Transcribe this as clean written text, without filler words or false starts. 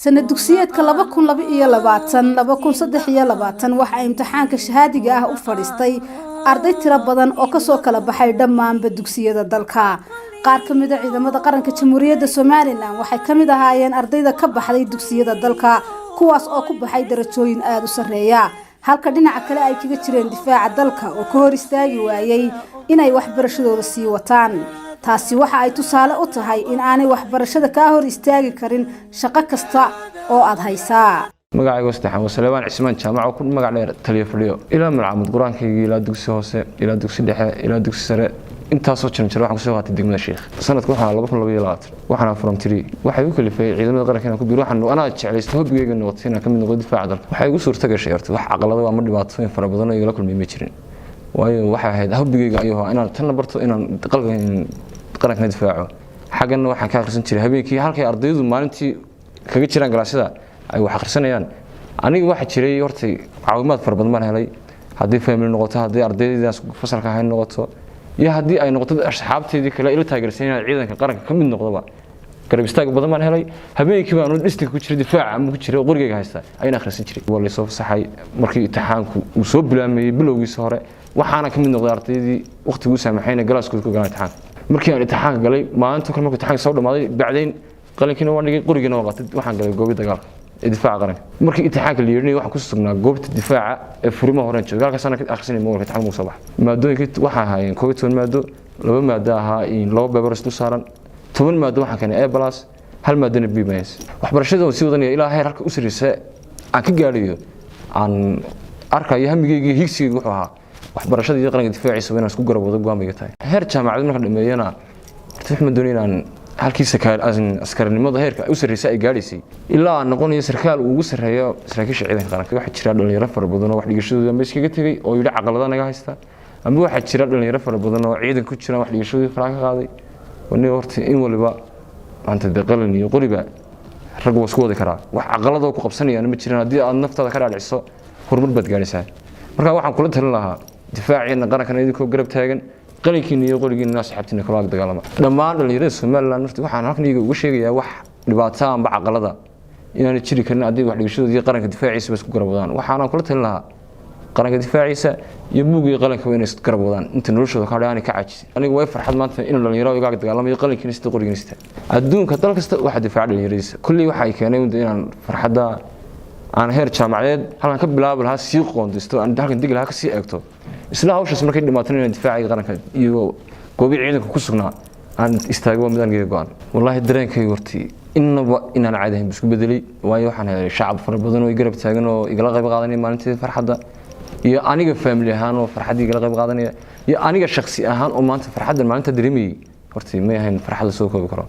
Sanad dugsiyeedka 2022, 2023 waxaa imtixaanka shahaadiga ah u fadhiistay arday tiro badan oo kasoo kala baxay dhammaanba dugsiyada dalka. Qaar ka mid a ciidamada qaranka Jamhuuriyadda Somaliland waxay ka mid ahaayeen ardayda ka baxday dugsiyada dalka, kuwaas oo ku baxay darajooyin aada u sarreeya, halka dhinaca kale ay kaga jireen difaaca dalka oo ka hor istaagi waayey inay waxbarashadooda sii wataan. Taasi waxa ay tusaale u tahay in aanay waxbarashada kaa hor istaagi karin shaqo kasta oo aada haysaa. Magacayga saddexaan waa Saleebaan Cismaan Jaamac, oo ku magac dheer Taliya Fadhiyo. Ilaa malcamad qur-aankaygii, ilaa dugsi hoose, ilaa dugsi dhexe, ilaa dugsi sare, intaasoo jaran jira waxaan kusoo qaatay degmada Sheekh. Sanadku waxaa 2022, waxaana form three. Waxay u kalifay ciidamada qaranka inaan ku biiro, waxaan anaa jeclaystay, hobbigayga noqotay inaan ka mid noqdo difaaca dalka. Waxay igu suurta gashay horta wax caqalado ama dhibaatooyin fara badan oo igala kulmay ma jirin, waayo waxay ahayd hobbigayga ayuu ahaa inaan tanna barto, inaan qarankana difaaco. Xagganna waxaan ka akhrisan jiray habeenkii, halkay ardaydu maalintii kaga jiraan galaasyada ay wax akhrisanayaan. Aniga waxaa jiray hortay caawimaad fara badan baan helay, haddii family noqoto, haddii ardaydaas fasalka ahayn noqoto, iyo haddii ay noqoto asxaabteydii kale ila taageersan inaan ciidanka qaranka ka mid noqdoba. Garab istaag badan baan helay. Habeenkii baan dhistinka ku jiray difaaca ama ku jiray qorigayga haysta ayaan akhrisan jiray. Waa laysoo fasaxay markii imtixaanku uu soo bilaamayey bilowgiisa hore, waxaana ka mid noqday ardaydii waqtigu u saamaxayna galaaskooda ku galaan imtixaanka. Markii aan imtixaanka galay, maalinta kale markuu imtixaanka soo dhamaaday, bacdayn qalinkiina waan dhigay, qorigiina waan qaatay, waxaan galay goobii dagaalka ee difaaca qaranka. Markii imtixaanka la yeedhinayay, waxaan ku sugnaa goobta difaaca ee furimaha horeen joogay, halkaasana ka akhrisanay mobilka. Imtixaanka soo baxay, maadooyinkii waxaa ahaayeen 11 maado, laba maado ahaa laba paper isku saaran. 10 maado waxaan keenay A plus, hal maadona B minus. Waxbarashada waan sii wadanaya ilaa heer halka u sarreysa aan ka gaadhayo. Aan arkayo hamigayga, higsigayga wuxuu ahaa waxbarashada iyo qaranka difaaciisa inaan isku garab wado. Go'aan bay iga tahay. Heer jaamacad marka dhameeyana, horta waxaan doonaya inaan halkii askarinimada heerka u sarreysa ay gaadhaysay, ilaa aan noqonayo sarkaal uu ugu sarreeyo saraakiisha ciidanka qaranka. Waxaa jira dhalinyaro fara badan oo wax dhigashadooda ama iskaga tegey oo yidhi caqalada naga haysta, ama waxaa jira dhalinyaro fara badan oo ciidan ku jiraan wax dhigashadoodii faraha ka qaaday. Wani horta in waliba maanta dee qalin iyo qoriba rag waa isku wadi karaa, wax caqaladoo ku qabsanayaan ma jiraan. Haddii aad naftaada ka dhaadhiciso, horumar baad gaadhaysaa. Marka waxaan kula talin lahaa difaaciina qarankana idinkoo garab taagan qalinkiina iyo qorigiina, asxaabtiina kula ag dagaalama. Dhammaan dhalinyarada Somaliland horta waxaan halkan iyaga uga sheegayaa wax dhibaato amba caqalada inaanay jiri karin haddii wax dhigashadooda iyo qaranka difaaciisa ba isku garab wadaan. Waxaanaan kula talin lahaa qaranka difaaciisa iyo buug iyo qalinka inay isku garab wadaan inta noloshooda ka aanay ka caajisin. Aniga way farxad maanta inuu dhalinyaro iga ag dagaalamayo, qalinkiina sita, qorigiina sita. Adduunka dal kasta waxaa difaaca dhalinyaradiisa. Kulley waxa ay keenay inaan farxadda aan heer jaamacadeed halkan ka bilaabi lahaa, sii qoondaysto, aan halkan degi lahaa, kasii eegto isla hawshaas. Markay dhimaatana inaan difaaciga qaranka iyo goobii ciidanka ku sugnaa aan istaago waa midaan geega go-an. Wallaahi dareenkayga horti innaba inaan caadi ahayn isku bedelay, waayo waxaan helay shacab fara badan oo i garab taagan oo igala qayb qaadanaya maalinteeda farxadda, iyo aniga family ahaan oo farxaddii igala qayb qaadanaya, iyo aniga shakhsi ahaan oo maanta farxaddan maalinta dareemayay horti may ahayn farxad la soo koobi karo.